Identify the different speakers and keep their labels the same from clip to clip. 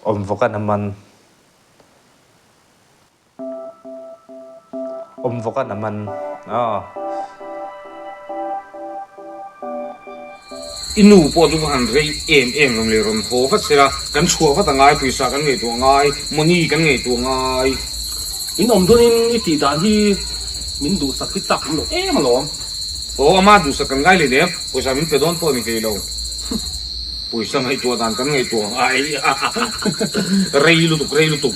Speaker 1: Awm vawk an a man. Awm vawk an a man. Aw.
Speaker 2: I nu pawh chu va han rei em em rawn leh rawn haw vat sela, kan chhuah vat a ngai, pawisa kan ngaihtuah a ngai, money kan ngaihtuah a ngai.
Speaker 3: In awm dawnin i tih dan hi min duhsak hi chak awm lo em alawm.
Speaker 2: Aw, ama duhsak kan ngai leh nem, pawisa min pe dawn pawh ni thei lo. Pawisa ngaihtuah dan kan ngaihtuah ngai rei lutuk rei lutuk.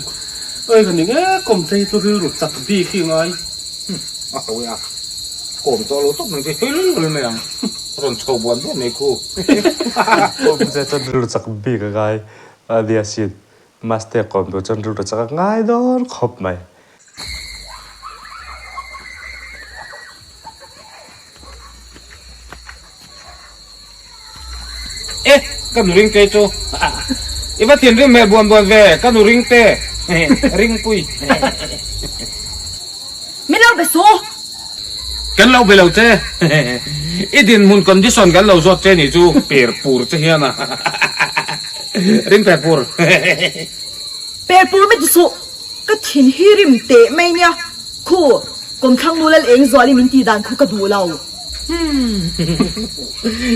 Speaker 3: Oi ka ning e, kawm chei chu rilru chak bik hi ngai.
Speaker 2: A ho e a, kawm tawh lo tawp mai chu hel hel mai ang, rawn chho buan buan mai khu.
Speaker 1: Kawm chei chuan rilru chak bik a ngai a nia sin, Maste kawm tur chuan rilru chak a ngai dawn khawp mai.
Speaker 2: E, ka nu ring te chu. I va thinrim hmel buan buan ve, ka nu ring te. Ringpui.
Speaker 4: Min lo be suh.
Speaker 2: Kan lo be lo che. I dinhmun condition kan lo zawt che nih chu per pur che hian a. Ring per pur.
Speaker 4: Per pur mi ti suh. Ka thin hi rim teh mai nia. Khu, kawmthlang nu lal eng zual i min tih dan khu ka duh lo.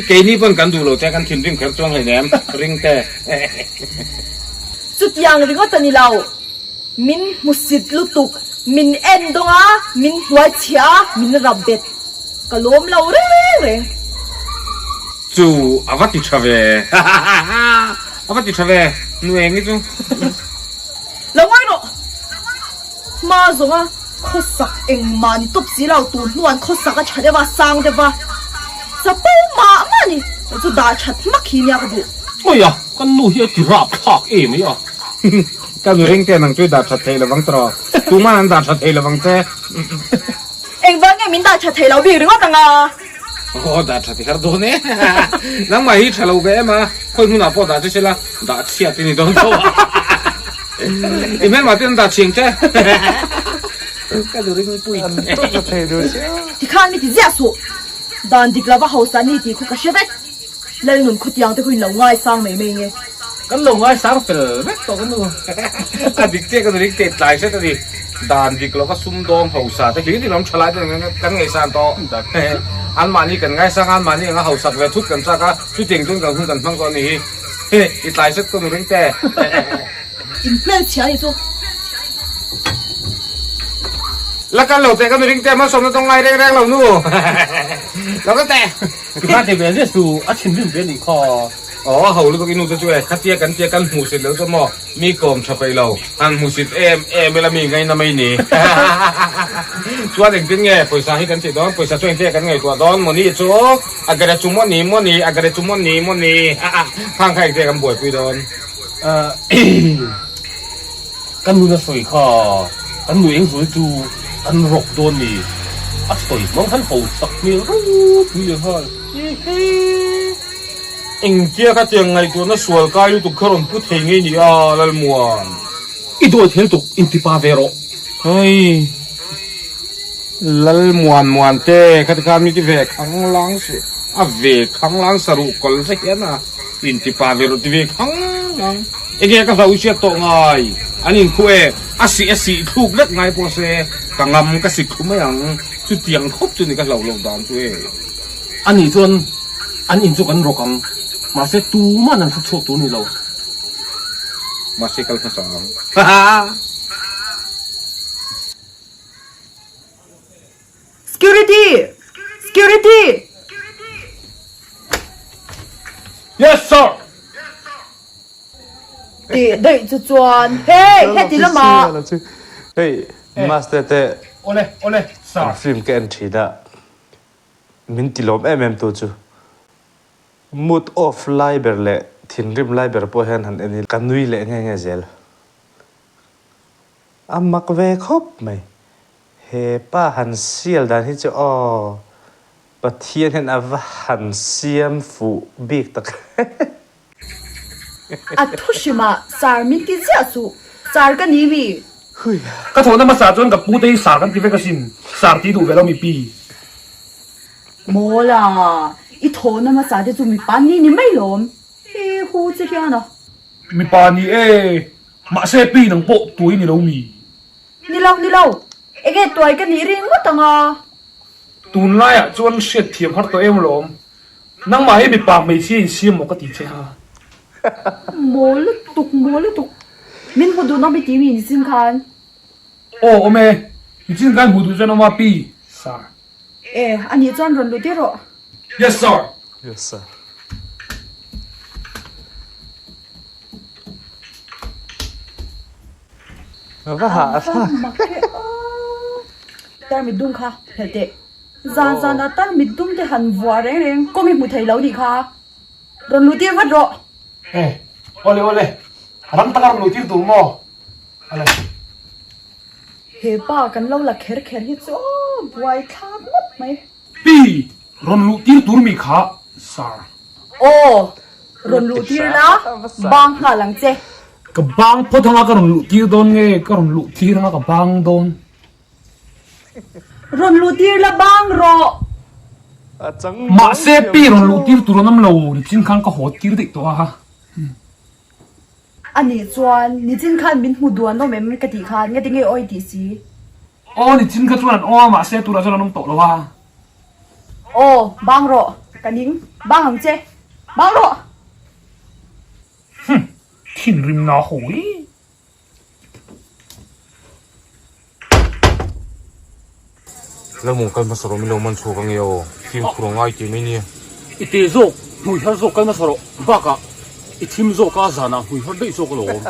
Speaker 2: Keini pawn kan duh lo che, kan thinrim kher chuang hleinem, ring te.
Speaker 4: Chutiang ringawt a ni lo. Min hmusit lutuk, min en dawng a, min hnuai chhia a, min rap bet. Ka lawm lo reng reng.
Speaker 2: Chu, a va ti tha ve. A va ti tha ve, nu eng hi chu.
Speaker 4: Lo ngawi rawh. Hma zawnga khawsak engmah ni tawp si lo tur hnuan khawsak a tha deuh a, sang deuh a, chapo mah mah a ni. Chu chu dah that hmak hi nia ka duh.
Speaker 3: Awi a, kan nu hi a ti rap thlak em ai a.
Speaker 2: Ka nu ring te nang chu i dah that thei lovang tawh. Tuman an dah that thei lovang che.
Speaker 4: Engvang nge min dah that thei lo bik ringawt ang a?
Speaker 2: Aw dah that i har dawn e. Nangmah hi tha lo ve em a, khawi hmunah pawh dah che sela dah chhiat i ni dawn tho a. I hmelmah te an dah chhiang che. Ka nu ring pui.
Speaker 1: An tawp ta thei duh chiah.
Speaker 4: Tikhan mi ti ziah suh. Dan dik lova hausa ni tih khu ka hre vek. Lalnun khutiang te khu in lo ngaisang mai mai nge.
Speaker 3: Kan lo ngaisang fel vek tawh ka nu.
Speaker 2: A dik chiah ka nu ring teh tlai hret a ni. Dan dik lova sumdawng hausa te hlir in awm tha lai te kan ngaihsan tawh. Anmahni kan ngaisang a, anmahni anga hausak ve thut kan chak a, chutiang chuan kan hun kan hmang tawh a ni hi. I tlai hret ka nu ring teh.
Speaker 4: In hmelchhia ni chu.
Speaker 2: La kal lo teh ka nu ring teh hmasawmna tawng ngai reng reng lo nu. Lo kal teh.
Speaker 3: Tikhan thei ve zet chu a thinrim ve anih kha.
Speaker 2: Aw a ho lutuk i nu te chu e, khatia kan tia kan hmuhsit lo chu maw mi kawm tha peih lo, han hmuhsit em em ila mi ngaina mai ni. Chuan engtin nge pawisa hi kan tih dawn, pawisa chu engtin nge kan ngaihtuah dawn mawni chu a gare chu mawni mawni a gare chu mawni mawni khang kha engtin nge kan buaipui dawn.
Speaker 3: Ka nun a sawi kha, kan nu engzual chu kan rawk dawn ni, a sawi hmang khan ho sak hmel ropui leh nghal. Hihi.
Speaker 2: Engtia ka tiang ngaihtuahna sual kai lutuk kha rawn pu thei ngei ni a, Lalmuan.
Speaker 3: I duai thel tuk intipa ve rawh.
Speaker 2: Hei. Lalmuan muan te khati khan mi ti ve khanglang suh, a ve khanglang saruh kawl che hian a intipa ve rawh ti ve khanglang. Enge ka hlo hriat tawh ngai? An inkhuh e, a sih a sih thluk vek ngai pawh se, ka ngam ka sik thlu mai ang, chutiang khawp chu ni ka hloh loh dan chu e.
Speaker 3: Ani chuan an in chu kan rawk ang, mahse tuman an hre chhuak tur ni lo.
Speaker 2: Mahse kal hmasa ang.
Speaker 4: Security! Security!
Speaker 2: Yes sir!
Speaker 4: Tih daih chu chuan hei heti lamah.
Speaker 1: Hei Master te
Speaker 3: Awle awle sir.
Speaker 1: An film ka en thin a, min ti lawm em em tu chu mood off lai ber leh thinrim lai ber pawh hian han en ila ka nui leh nge nge zel. A mak ve khawp mai. He pa han sial dan hi chu aw Pathian hian a va han siam fuh bik tak
Speaker 4: A thu hrimah sar min ti ziah suh, sar ka ni mi.
Speaker 3: Ka thawhna hmasa chuan ka pute hi sar kan ti vek asin, sar ti duh ve lo mi pi.
Speaker 4: Mawla, i thawhna hmasa te chu mipa ni ni mai lawm, he hu che hian a.
Speaker 5: Mipa ni e, mahse pi nang pawh tuai ni lo mi?
Speaker 4: Ni lo, ni lo, enge tuai ka nih ringawt ang a?
Speaker 5: Tunlaiah chuan hriatthiam har tawh em alawm. Nangmah hi mipa hmeichhia insiam maw ka ti che ha?
Speaker 4: Maw lutuk, maw lutuk. Min hmu duh nawm i ti mi nichin khan?
Speaker 5: Aw awm e, nichin khan hmu duh chuan awm a pi, sir.
Speaker 4: E, anih chuan rawn lut i rawh.
Speaker 5: Yes sir.
Speaker 1: Yes sir. Va hah
Speaker 4: A va mak e aw. Tarmit dum kha phelh teh. Zan zan ah tarmit dum te han vuah reng reng kawng i hmu thei lo nih kha. Rawn luh tir vat rawh.
Speaker 5: E, awle awle. Ram taka rawn luh tir tur maw? Awle.
Speaker 4: He pa kan lo la kher kher hi chu aw buai thlak ngawt mai.
Speaker 5: Pi, rawn luh tir tur mi kha, Sir.
Speaker 4: Aw, rawn luh tir la, bang nghal ang che.
Speaker 5: Ka bang phawt anga ka rawn luh tir dawn nge ka rawn luh tir anga ka bang dawn?
Speaker 4: Rawn luh tir la bang rawh.
Speaker 5: Mahse pi rawn luh tir tur an awm lo, nichin khan ka haw tir daih tawh a.
Speaker 4: A nih chuan nichin khan min hmu duan awm em ka tih khan ngati nge awi tih si.
Speaker 5: Aw nichin kha chuan an awm a mahse turah chuan an awm tawh lo a.
Speaker 4: Aw bang rawh ka ning bang ang che bang rawh.
Speaker 5: Hum thinrim na ho hi.
Speaker 2: Lamung kal hmasa rawh min lo man chhuak ange aw, fimkhur a ngai tih mai nia.
Speaker 3: I te zawk, hmui har zawk kal hmasa rawh, bakah i thim zawk a zanah hmui har daih zawk alawm.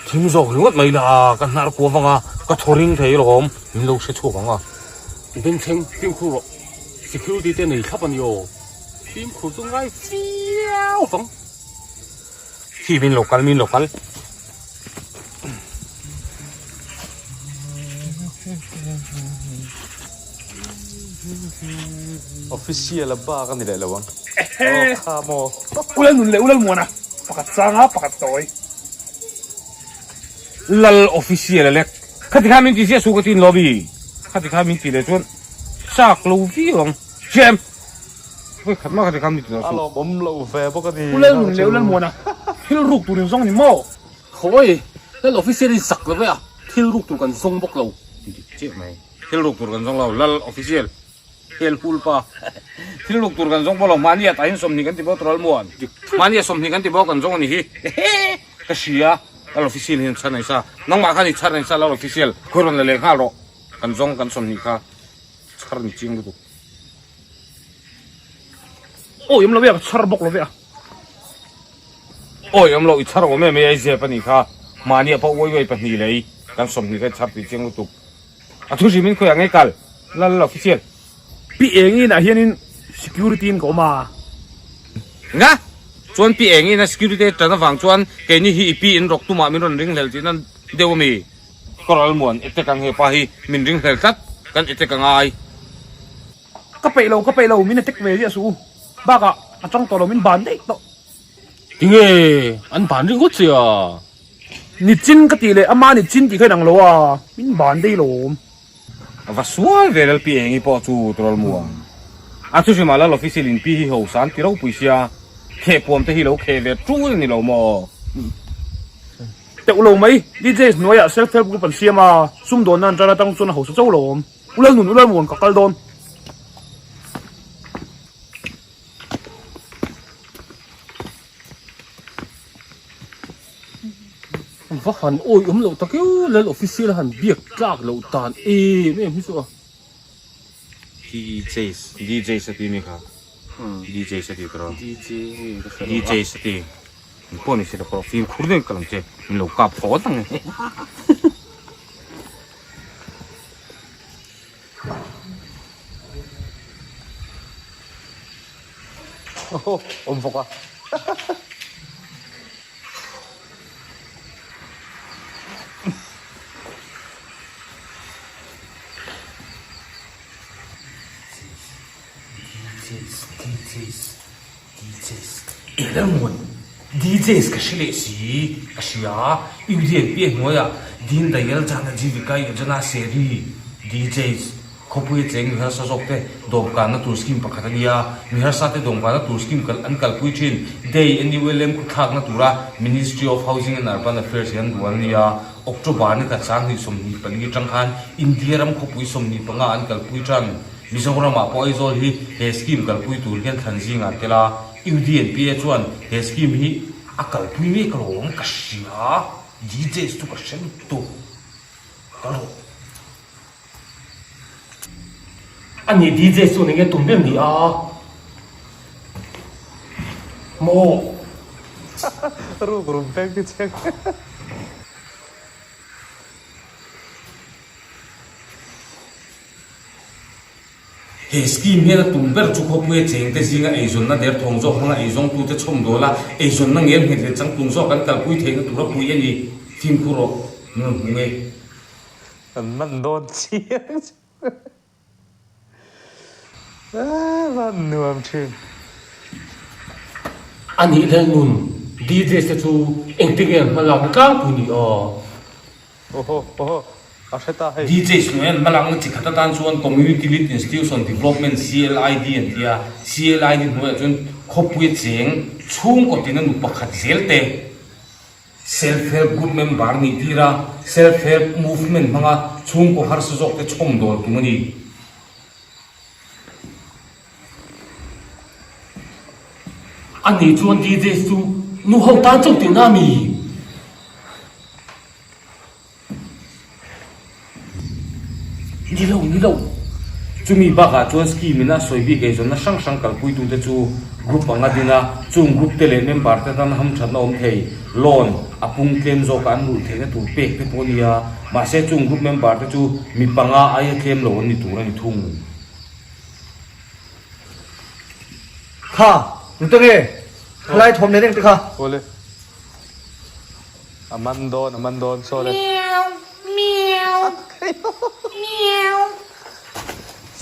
Speaker 2: Thim zawk ringawt mai la, ka hnar kuah vang a, ka thaw ring thei alawm, min lo hre chhuak ang a.
Speaker 3: Bengchheng, fimkhur rawh, security te nei thlap a ni aw, fimkhur chu ngai viau vang.
Speaker 2: Khi min lo kal, min lo kal.
Speaker 1: Official a bak a ni leh lo ang. Aw kha maw.
Speaker 5: Ulal nun leh ulal muana pakhat changa pakhat tawi.
Speaker 2: Lal official a lek. Khati kha min ti ziah su ka tin lobby. Khati kha min ti leh chuan chak lo viau ang. Jem. Vawi khat mah ka ti kha mi ti
Speaker 1: A lawmawm lo ve bawk a ni.
Speaker 5: U Lalnun leh U Lalmuana, thil ruk tur in zawng ni maw?
Speaker 3: Khawi, Lal Official in sak lo ve a, thil ruk tur kan zawng bawk lo.
Speaker 2: Dik chiah mai. Thil ruk tur kan zawng lo, Lal Official. Hel hul pa. Thil ruk tur kan zawng bawk lo, mahni a tahin 20 kan ti bawk Lalmuan. Mahni a 20 kan ti bawk kan zawng a ni hi. Ka hria, Lal Official hian chhan aisa. Nangmah khan i chhar aisa Lal Official. Khawi rawn la leh nghal rawh. Kan zawng kan 20 kha chhar ni chiang lutuk.
Speaker 5: Awi awm lo ve a, ka chhar bawk lo ve a.
Speaker 2: Awi awm lo, i chhar awm em ei zep a nih kha. Mahni a pawh uai uai pahnih lei kan 20 ka chhar tih chiang lutuk. A thu hrim in khawiah ngei kal lal lo official.
Speaker 5: Pi eng inah hianin security in ka awm a.
Speaker 2: Nga? Chuan pi eng ina security a tan avang chuan keini hi i pi in rawk tumah min rawn ring hlel tihna deuh a mi? Ka ralmuan etek ang hepa hi min ring hlel tlat, kan etek a ngai.
Speaker 5: Ka peih lo, ka peih lo, min etek ve ziah suh u. Bakah a tang tawh lo, min ban daih tawh.
Speaker 3: Tinge an ban ringawt che a?
Speaker 5: Nichin ka tih leh ama nichin tih kha inang lo a, min ban daih lawm.
Speaker 2: A va sual ve Lalpi Engi pawh chu Rawlmuang. A thuhrimah Lal Official in pi hi hosa an ti ropui sia, khehpuam te hi lo kheh ve tul a ni lo maw?
Speaker 5: Teuh lo mai, DJs hnuaiah self help group an siam a, sumdawnna an tan atang chuan a hausa chauh lo awm. U Lalnun, U Lalmuan ka kal dawn.
Speaker 3: Va han awi awm loh tak eu, Lal Official a han biak tlak loh dan em em hi chu a.
Speaker 2: DJs, DJs a ti mi kha. DJs a ti tawh. DJs a ti. Min pawh ni se la pawh fimkhur deuhin ka lang che, min lo kap phawt ang e.
Speaker 1: Awm bawk a.
Speaker 3: DJs, DJs, DJs, Elamun, DJs ka hre leh si, ka hria, Indian pian hnuaiah Deen Dayal Jana Jeevika Yojana Seri, DJs.
Speaker 2: Khawpuia cheng mi harsa zawkte dawmkanna tur scheme pakhat a ni a, mi harsate dawmkanna tur scheme kal an kalpui thin. Day NULM khawthlakna tura Ministry of Housing and Urban Affairs hi an duan a ni a, October ni khat 2024 atang khan India ram khawpui 25 an kalpui tan. Mizoramah pawh Aizawl hi he scheme kalpui tur hian thlan zingah an tel a, UDNPA chuan he scheme hi a kalpui mek alawm ka hria, details chu ka hre lutuk. Kal rawh.
Speaker 3: A nih DJ chu eng nge tum ber ni a? Maw?
Speaker 1: Ruk rum pek ni cheng.
Speaker 2: He scheme hian a tum ber chu khawpuia chengte zinga eizawnna derthawng zawk hmanga eizawngtute chhawmdawl a, eizawnna ngel nghet leh changtlung zawk an kalpui theihna tura pui a ni. Fimkhur rawh, min rawn hmu nge?
Speaker 1: An man dawn chiang chu a van nuam thin.
Speaker 3: A nih leh nun DJs te chu engtin nge an hmalakna tlangpui ni aw?
Speaker 1: Oho oho a hre ta hei.
Speaker 2: DJs hnuai an hmalakna chi khat atan chuan Community Lead Institution Development, CLID, an ti a, CLID hnuaiah chuan khawpuia cheng chhungkaw tina nu pakhat zel te, Self Help Group member nih tir a, Self Help Movement hmanga chhungkaw harsa zawk te chhawm dawl tum a ni.
Speaker 3: A nih chuan DJs chu nu ho tan chauh tihna a mi?
Speaker 2: Ni lo, ni lo. Chumi bakah chuan scheme in a sawi bik eizawnna hrang hrang kalpuitute chu group anga din a, chung group te leh member te tan hamthatna awm thei, loan, a pung tlem zawka an rulh theihna tur pek te pawh a ni a, mahse chung group member te chu mi panga aia tlem lo an ni tur a ni thung.
Speaker 6: Kha, nute nge? Khalai thawm leh reng te kha.
Speaker 1: Awle. A man dawn, a man dawn saw le.
Speaker 7: Meow, meow, meow.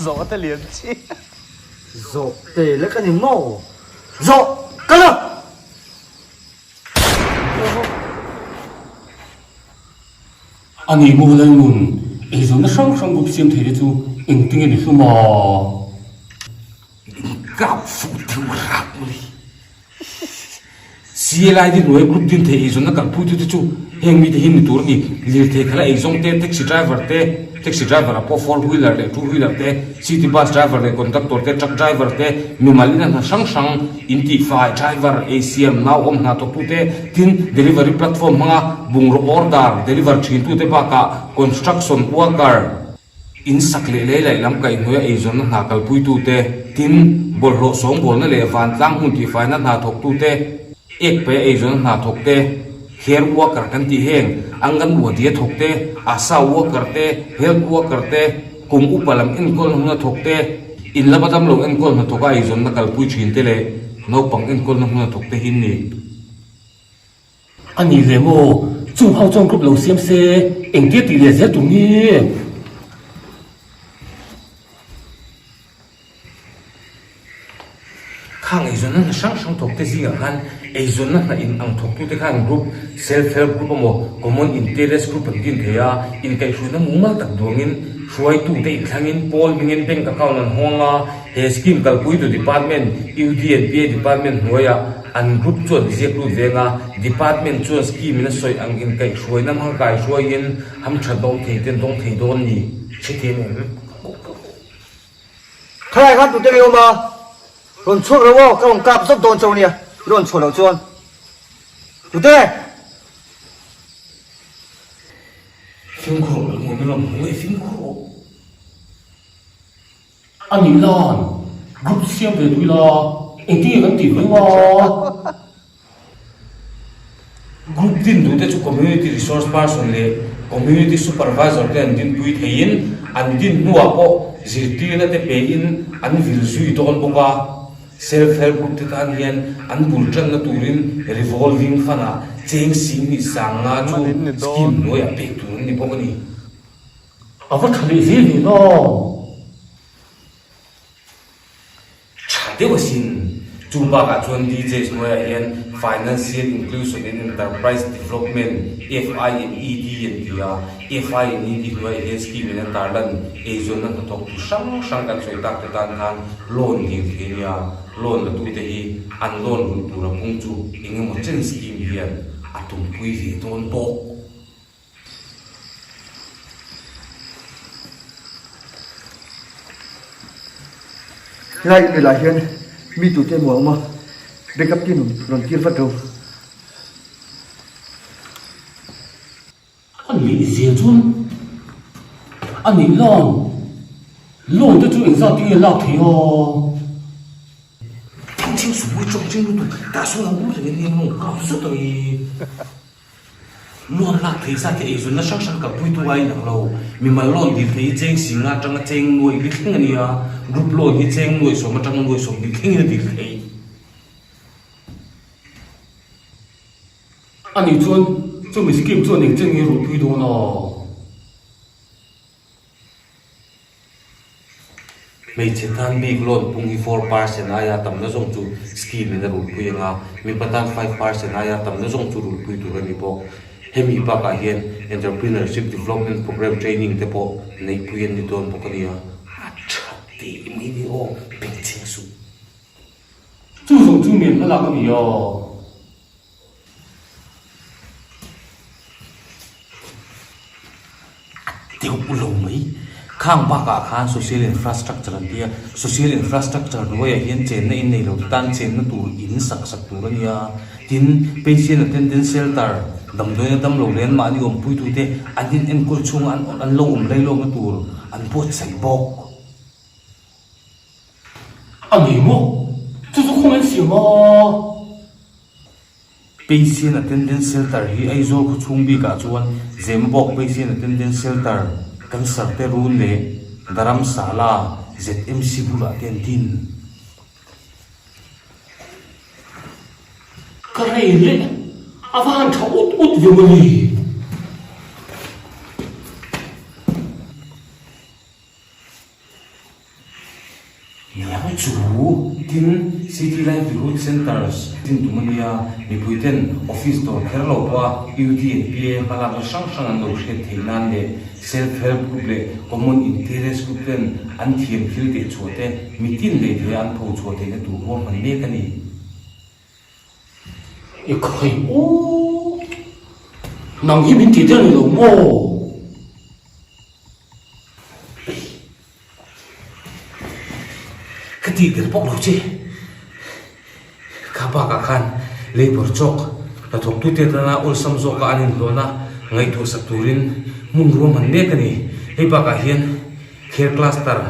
Speaker 1: Zawh te lian chi.
Speaker 6: Zawh te lek a ni maw? Zawh kal a!
Speaker 3: A nih maw Lalnun, eizawnna hrang hrang group siam thei te chu engtinge ni hlum a?
Speaker 2: Kap fuh theuh rap mawle. CLID hnuai group din thei eizawnna kalpuitute chu heng mite hi ni tur a ni. Lirthei khala eizawng te, taxi driver te, taxi driver ah pawh four wheeler leh two wheeler te, city bus driver leh conductor te, truck driver te, mimal ina hna hrang hrang, intihfai driver, eisiam, nau awm hna thawktute, tin delivery platform hmanga bungraw order deliver thintute bakah construction worker, In sak leh lei laih lam kaihhnuaia eizawnna hna kalpuitute, tin, bawlhhlawh sawngbawlna leh vantlang hmun tihfaina hna thawktute, ek paia eizawnna hna thawkte, care worker kan tih heng, anganwadi a thawkte, ASHA worker te, health worker te, kum upa lam enkawlna hmuna thawkte, in lama damlo enkawl hnathawka eizawnna kalpui thinte leh naupang enkawlna hmuna thawkte hi an ni.
Speaker 3: A nih leh maw? Chung ho chuan group lo siam se engtia tih leh zel tur nge?
Speaker 2: Khang eizawnna hna hrang hrang thawkte zingah khan eizawnna hna in ang thawktute khan group, self help group emaw common interest group an din thei a, inkaihhruaina mumal tak duangin hruaitute inthlangin pawl hmingin bank account an hawng a, he scheme kalpuitu department UDNPA department hnuaiah An group chuan ziak lut veng a, department chuan scheme in a sawi ang inkaihhruaina hmang kaihruaiin hamthatna awm thei ten dawng thei dawn ni hrethiam em?
Speaker 6: Khalai khan tute nge awm a? Rawn chhuak lo aw, ka rawn kap zawk dawn chauh ania, i rawn chhuah loh chuan. Tute!
Speaker 2: Fimkhur rawh, hmuh na lam hmuh e, fimkhur rawh.
Speaker 3: A nih lan, group siam ve duh ila engtin nge kan tih ve nga?
Speaker 2: Group din duhte chu Community Resource Person leh Community Supervisor te an dinpui theiin an din hnuah pawh zirtirna te pein an vil zui dawn bawk a. Self Help Group te tan hian an bul tanna turin Revolving Fund ah cheng 10,000 sanga chu scheme hnuaiah pek tur an ni bawk a ni.
Speaker 3: A va tha leh zel ve lo.
Speaker 2: Tha deuh asin. Chu bakah chuan DJs hnuaiah hian Financial Inclusion and Enterprise Development, FINED, an ti a, FINED hnuaiah hian scheme in a tarlan eizawnna hnathawktu hrang hrang kan sawi tak te tan khan loan dil thei a nia. Loan latute hi an loan rulh tura pung chu eng emaw chen scheme hian a tumpui ve dawn bawk.
Speaker 6: Helai email ah hian mi tute emaw a awm a, backup team rawn tir vat ro.
Speaker 3: A nih zia chuan a nih lan loan te chu engzat nge lak theih a?
Speaker 2: Thing thing suh chawk ching lutuk tah sawn ang ur reng in lung kap zet ang i. Loan lak thei zat hi eizawnna hrang hrang kalpuitu a inang lo. Mimal loan dil thei hi cheng singa atanga cheng nuaih li thleng a ni a, group loan hi cheng nuaih sawm atanga nuaih sawm hnih thlengin a dil thei.
Speaker 3: Ani chuan chumi scheme chuan eng chen nge ruhpui dawn a?
Speaker 2: Hmeichhe tan bik loan pung hi 4% aia tamna zawng chu scheme in a rulpui ang a, mipa tan 5% aia tamna zawng chu rulpui tur a ni bawk. Hemi bakah hian Entrepreneurship Development Programme training te pawh neihpui an ni dawn bawk a nia. A tha teh mai ni aw, bengchheng suh.
Speaker 3: Chu zawng chu mian hmalak a ni a.
Speaker 2: Deuh lo mai. Khang bakah khan social infrastructure an ti a, social infrastructure hnuaiah hian chenna in nei lo te tan chenna tur in sak sak tur a ni a. Tin, patient attendance shelter, damdawiina damlo leh an mahni awmpuitute an in enkawl chhunga an an lo awm lailawkna tur an buatsaih bawk.
Speaker 3: A ni maw? Chu chu khawngaih an siam a.
Speaker 2: Patient Attendance Shelter hi Aizawl khaw chhung bikah chuan Zemabawk Patient Attendance Shelter, Cancer te run leh Dharamsala ZMC bulah te an din.
Speaker 3: Ka rei leh a va han tha ut ut ve mawni.
Speaker 2: Niang chu tin City Livelihood Centres din tum a nia, mipui ten office dawr kher lo pawh a UD and PA hmalakna hrang hrang an lo hriat theih nan leh Self Help Group leh Common Interest Group ten an thiam thil teh chhuah te mitin lei theia an pho chhuah theihna tur ruahman mek a ni.
Speaker 3: I khawi aw, nang hi min tih der ni lo maw?
Speaker 2: Ka tih tel bawk lo che. Kha bakah khan labour chawk hnathawktute tana awlsam zawka an inhlawhna ngaihtuah sak turin hmun ruahman mek a ni. Hei bakah hian care cluster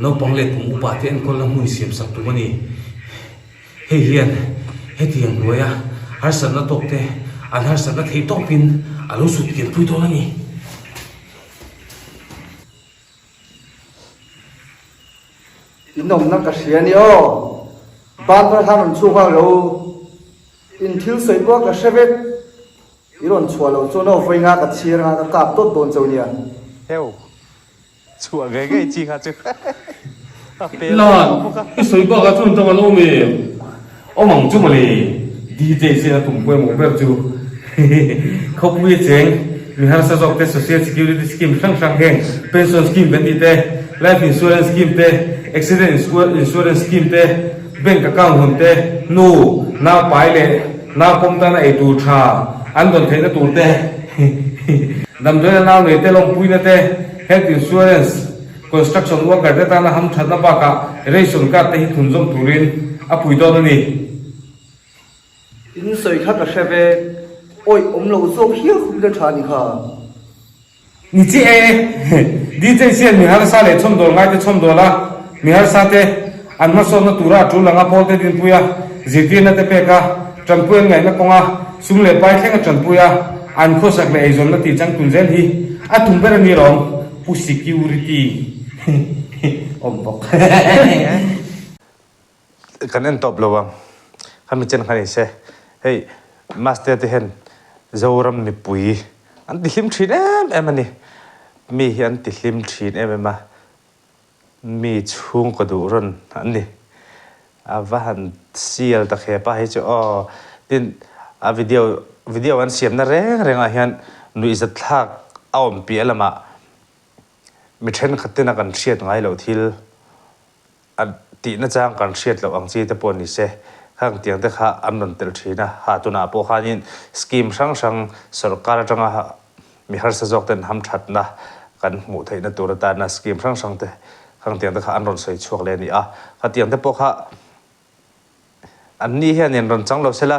Speaker 2: naupang leh kum upa te enkawlna hmun siam sak tum a ni. Hei hian hetiang hnuaia harsatna tawkte an harsatna theih tawpin a lo sut kianpui dawn a ni.
Speaker 6: In awmna ka hria ni aw. Ban thar khan rawn chhuak nghal lo. In thil sawi pawh ka hre vek. I rawn chhuah loh chuan aw vawi nga ka chhir anga ka kap dawt dawn chauh nia.
Speaker 1: Heuh. Chhuah ve ngei chi kha chu a pel
Speaker 3: Lan,
Speaker 1: tawh bawk a.
Speaker 3: i sawi bakah chuan dang an awm em?
Speaker 2: Awm ang chu mawle, DJ sian a tum pawimawh ber chu khawpui a cheng, mi harsa zawk te Social Security Scheme hrang hrang heng Pension Scheme kan tih te, Life Insurance Scheme te, Accident Insurance Scheme te, Bank Account hawn te, nu, nau pai leh nau pawm tana ei tur tha an dawn theihna tur te, Damdawiina nau nei te lawmpuina te, Health Insurance, Construction worker te tana hamthatna bakah ration card te hi thunzawm turin a pui dawn a ni.
Speaker 6: In sawi kha ka hre ve, awih awm lo zawk hial khawp in a tha ni kha.
Speaker 2: Ni chiah e, DJ sian mi harsa leh chhawmdawl ngai te chhawmdawl a, mi harsa te an hmasawnna tura a tul anga pawl te dinpui a, zirtirna te pek a, tanpui an ngaihna kawnga sum leh pai thleng a tanpui a, an khawsak leh eizawnna tih changtun zel hi a tum ber a ni lawm. Pu Security awm bawk.
Speaker 1: Kan en tawp lo ang. Khami chen kha ni se. Hei Master te hian Zoram mipui an ti hlim thin em em a ni. Mi hi an ti hlim thin em em a. Mi chhungkaw duh rawn an ni. A va han sial tak he pa hi chu aw. Tin, a video video an siamna reng rengah hian nuihzat thlak a awm piah lamah mi thenkhat tena kan hriat ngai loh thil a tihna chang kan hriat loh ang chi te pawh ni se, khang tiang te kha an rawn telh thin a. Ha tunah pawh khanin scheme hrang hrang sorkar atanga mi harsa zawk ten hamthatna kan hmuh theihna tur atana scheme hrang hrang te khang tiang te kha an rawn sawi chhuak leh a ni a. Khatiang te pawh kha an ni hianin rawn chang lo sela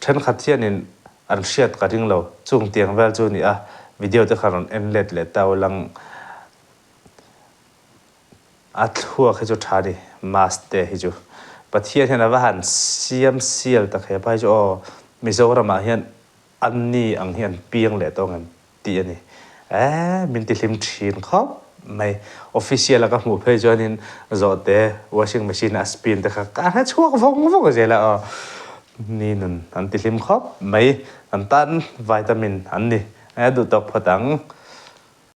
Speaker 1: thenkhat hianin an hriat ka ring lo. Chung tiang vel chu a ni a, video te kha rawn en let leh ta ulang a thluak hi chu tha a ni, mask te hi chu Pathian hian a va han siam sial tak hepa hi chu aw Mizoramah hian An ni ang hi an piang leh tawng em tih a ni. Eeh min ti hlim thin khawp mai. Official a ka hmuh phei chuanin zawhte washing machine a spin te kha ka hre chhuak vawng vawng zel a aw. Ni nun an ti hlim khawp mai. An tan vitamin an ni. Eeh duh tawk phawt ang.